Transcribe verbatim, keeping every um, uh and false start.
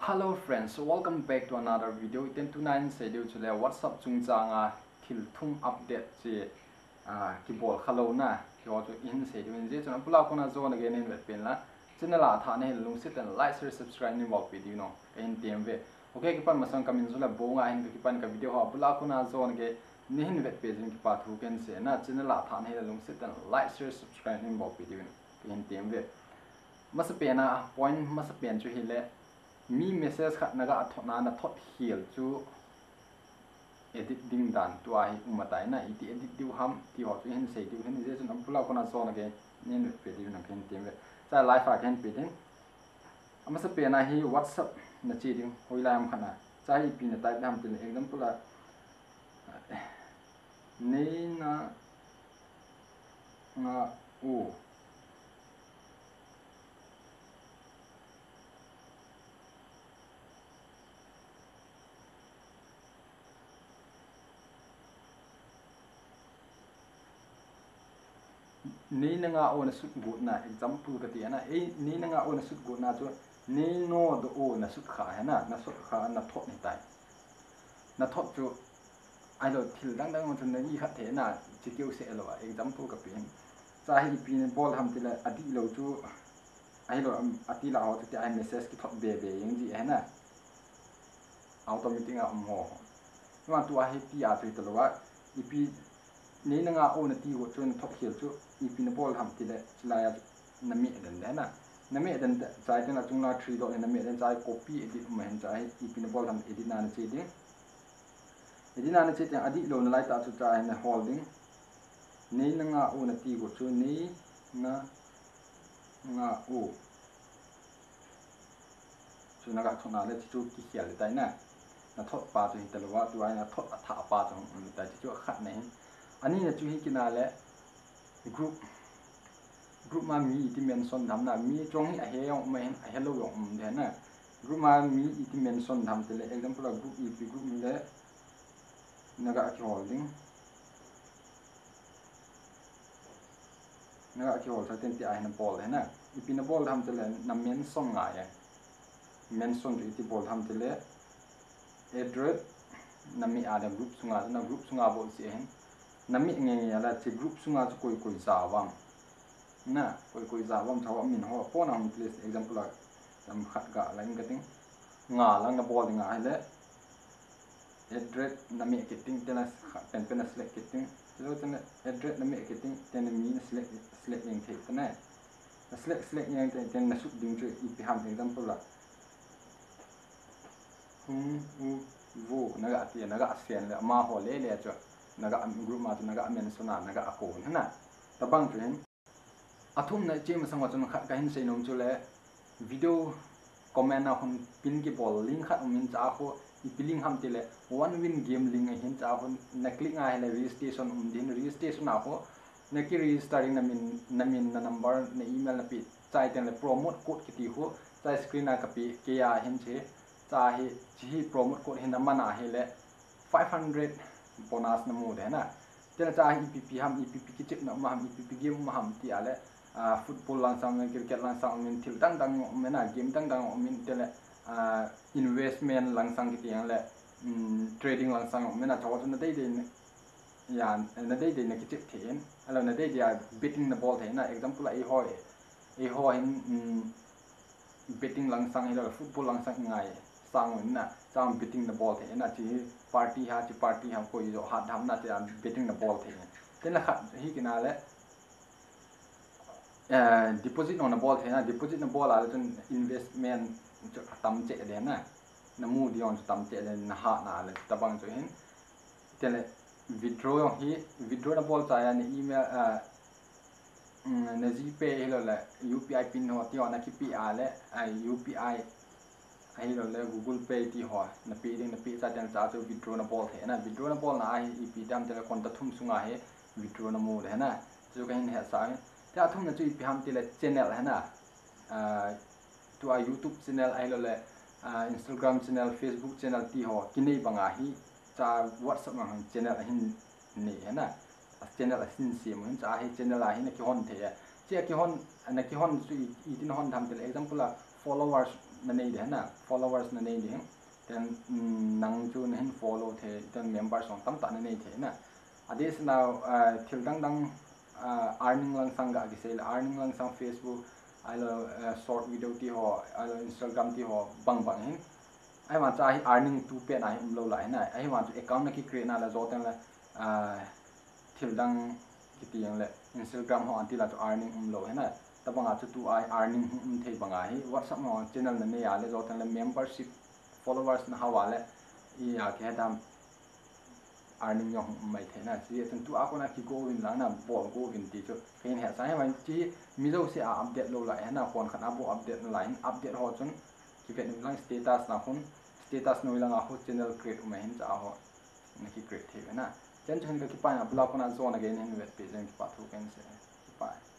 Hello friends, welcome back to another video. Iten tuna hin sei diu chu le WhatsApp chungchang a thil thum update chi, ah, kibol kha lou na, keiho chu hin sei diu hin, hijeh chun abul a kona jon a gei nahin vet pen la, channel a thah nahi le lungset in like, share, subscribe nahin bolpeh diu no, kahin tem ve. Okay, kipan masang kamin chu le Bonga hin, kakipan ka video ho abul a kona jon a gei nahin vet peh jeh in kipa thu kahin sei na, channel a thah nahi le lungset in like, share, subscribe nahin bolpeh diu no, kahin tem ve. Masapen a, point masapen chu hile, mi message khat naga thot na, nathot khel chu edit ding dan tua hi um atai na, iti edit diu ham ti ho chu hin sei diu hin, hijeh chun abul a kona jon a gei nahin vet peh diu na, kahin tem ve. Chua live a kahin pe ding. Amasapen a hi WhatsApp nache ding, hoilai ham khat na. Chua hi ipi na type ding ham tile, example a, nei nanga u. Nei nanga u nasut got na, example kati na, ei, nei nanga u nasut got na chu, nei no do u nasut kha hi na, nasut kha nathot hitai. Nathot chu, ahilou thil dang dang chu na ikhat thei na, chi keu seh lou a, example kape hin. Chua hi ipi nabol ham tile, adihlou chu, ahilou, um, ati la ho chu tia hi message kithot be be jeng ji hi na. Automatic a um ho. Tua tua hi tia chu hita lou a, ipi nei nanga u nati got chu nathot khel chu, ipi nabol ham tile, chulai a chu nameh den de na. Nameh den chai teng a chung la three dot hi nameh den chai copy edit um ahin chai, ipi nabol ham edit na nache ding. Edit na nache teng adihlou nalai tah chu chai nahol ding. Nei nanga u nati got chu, nei nanga u. Chu naga thot na le, chu chu kikhel le tai na. Nathot pa chu hita lou a, tua nathot athah pa chu hung um le tai, chu chu akhat na hin. Ani na chu hi kina le group. Group ma mi iti mention dam na, mi chong hi ahe jong um ahin, ahelou jong um de na. Group ma mi iti mention dam tile, example a group ipi group le naga kihol ding. Naga kihol sa teng tia hi nabol hi na. Ipi nabol ham tile na mention ngai e. Mention chu iti bol ham tile. Address nameh a le group sunga, na group sunga bol si ahin. Nameh nge nge la chi group sunga chu koi koi ja vam. Na, koi koi ja vam thawa min ho. Pona hung place example a. Tam khat ga la in kating. Nga lang nabol ding ahile. Address nameh kit teng, tena pen pen na select kit teng. Chulou tena address nameh kit teng, tena mi na select, select jeng thei tena. Na select, select jeng teng, tena nasut ding chu ipi ham example la. Hung u vo, naga ti, naga sen le, amaho le le chu. Naga group ma chu, naga mention a, naga kou, hina. Tabang chu hin. Athumna iche masang uva chun khat kahin seinom chu le, video comment a hin pin kibol link khat um in chua khu, ipi link ham tile, one win game link ahin chua khu, na click nga hile registration um din, registration a khu, na ki register ding na min, na min, na number, na email na pe, chai teng le promote code kiti khu, chai screen a ka pe, kei a hin che, chua hi, chi hi promote code hi na man a hile, five hundred bonus na mu de na. Tena chua hi ipi ipi ham, ipi ipi kichepna um ham, ipi ipi game um ham ti a le, ah, football langsang, cricket langsang um in thil dang dang um in a, game dang dang um in tele, ah, investment langsang kiti a le, um, trading langsang um in a, chua chu na dei dei na, ya, na dei dei na kichep thei in, ahilou na dei dei a betting na bol thei na, example a eiho, eiho hin, um, betting langsang hilou, football langsang ngai sang in na, chua betting na bol thei na, chi party ha, chi party ha, koi jo hat ham na, chua betting na bol thei. Tena khat hi kina le, eh, deposit jong na bol thei na, deposit na bol a le chun investment chu atam cheh de na, na mu ding jong chu tam cheh de na, hat na le tabang chu hin. Tele withdraw jong hi, withdraw na bol chai a na email, ah, mm, na GPay hilou le, U P I pin ho ti ho na kipe a le, ah, U P I ahilou le, Google Pay ti ho na pe ding, na pe chai teng chua chu withdraw na bol thei na, withdraw na bol na a hi ipi dam tele konta thum sunga hi withdraw na mu de na, chu kahin hetsah in. Tia thumna chu ipi ham tile channel hi na, ah, tua YouTube channel ahilou le, ah, Instagram channel, Facebook channel ti ho, kinei banga hi, chua WhatsApp lang channel ahin nei hi na. A channel ahin sem hin chua hi channel a hi na kihon thei a. Chi a kihon, na kihon chu i, itin hon tham tile, example a followers nanei ding na, followers nanei ding. Then, um, nang chu nahin follow thei, then members jong tamtah nanei thei na. Adeh sina, uh, thil dang dang, uh, earning lang sang ga kisei le, earning lang sang Facebook, ahilou, uh, short video ti ho, ahilou Instagram ti ho, bang bang hin. Ahivang chu ahi earning tu pen ahi umlou lai na. Ahivang chu account naki create na le, jou teng le, uh, thil dang kiti jeng le, Instagram ho anti la chu earning umlou hi na. Tabang a chu tu a earning um thei bang ahi. WhatsApp ho channel nanei a le, jou teng le membership followers nahao a le, i a kihe dam earning jong um mai thei na. Chujeh chun tu a kona kigo uvin lang na, bol go uvin ti chu kahin hetsah e. Ahivang chu mi jouse a update lou lai hi na, kon khat a bou update nalai hin, update ho chun kivet uvin lang status na khun, status noi lang a khu channel create um ahin cha ho. Naki create thei uve na. Chen chu hin kakipah in, abul a kona jona gei nahin vetpeh jeh in kipah thu kahin sei. Kipah e.